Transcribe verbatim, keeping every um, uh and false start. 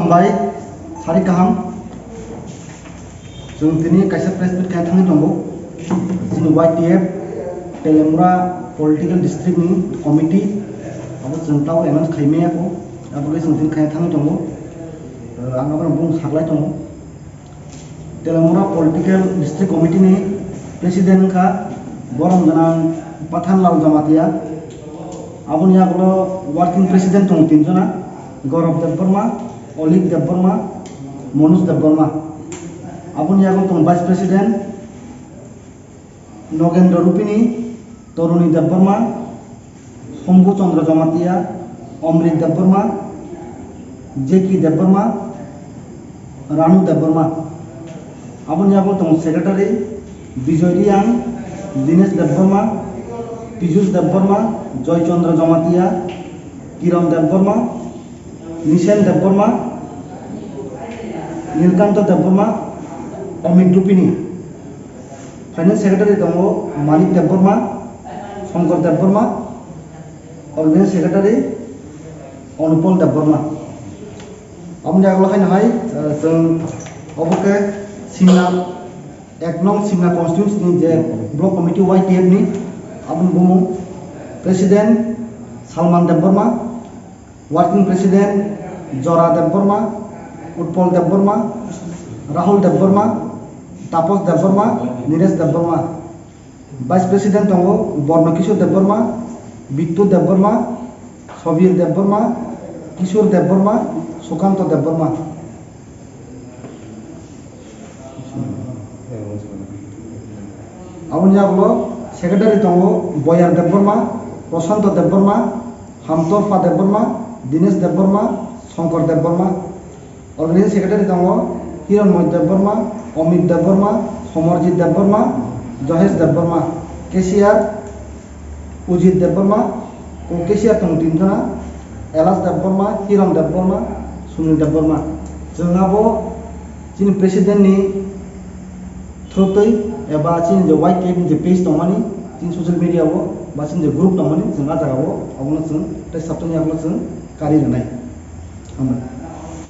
Bai, sari kaham. Chwng tini kaisa press meet khaina thangwi tongo. Chini Y T F Telemura Political District ni committee, abo chwng tabuk announce khaimaya kho. Abo khe chwng tini khaina thangwi tongo. Ang abono bung saklai tongo. Telemura Political District Committee ni President wngkha borom gwnang Pathan Lal Jamatia. Aboni yagulo Working President tongo tinjona, Gaurav Debbarma, Olive Debbarma, Manoj Debbarma. Aboni yagulo tongo Vice President Nogendra Rupini, Toruni Debbarma, Shambhu Chandra Jamatia, Amrit Debbarma, J K Debbarma, Ranu Debbarma. Aboni yagulo tongo Secretary Bijoy Reang, Dinesh Debbarma, Piyush Debbarma, Joy Chandra Jamatia, Kiran Debbarma, Nisen Debbarma, Nilkanto Debbarma, Amit Rupini. Finance Secretary tongo Manik Debbarma, Shankar Debbarma, Organizing Secretary Anupal Debbarma. Aboni yagulo haino hai, eh, chwng obo khe Simna, ek nong Simna constituency ni je Block Committee Y T F ni, aboni bumung President Salman Debbarma, Working President Jora Debbarma, Utpal Debbarma, Rahul Debbarma, Tapos Debbarma, Niresh Debbarma. Vice President tongo Borno Kishore Debbarma, Bittu Debbarma, Sobir Debbarma, Kishore Debbarma, Sukanto Debbarma. Aboni yagulo Secretary tongo Boyar Debbarma, Prashanto Debbarma, Hamtorpa Debbarma, Dinesh Debbarma, Shankar Debbarma. Organizing Secretary tongo Hiranmoy Debbarma, Amit Debbarma, Somarjit Debbarma, Johesh Debbarma. Cashier Ujit Debbarma, o cashier tongo tinjona, Elas Debbarma, Hiran Debbarma, Sunil Debbarma. Chwng abo chini president ni through twi eba chini je Y T F ni je page tongmani, chini social media o ba chini je group tongmani, chwng a jaga o abono chwng tei sabtani abono chwng kari rwnai. Hambai.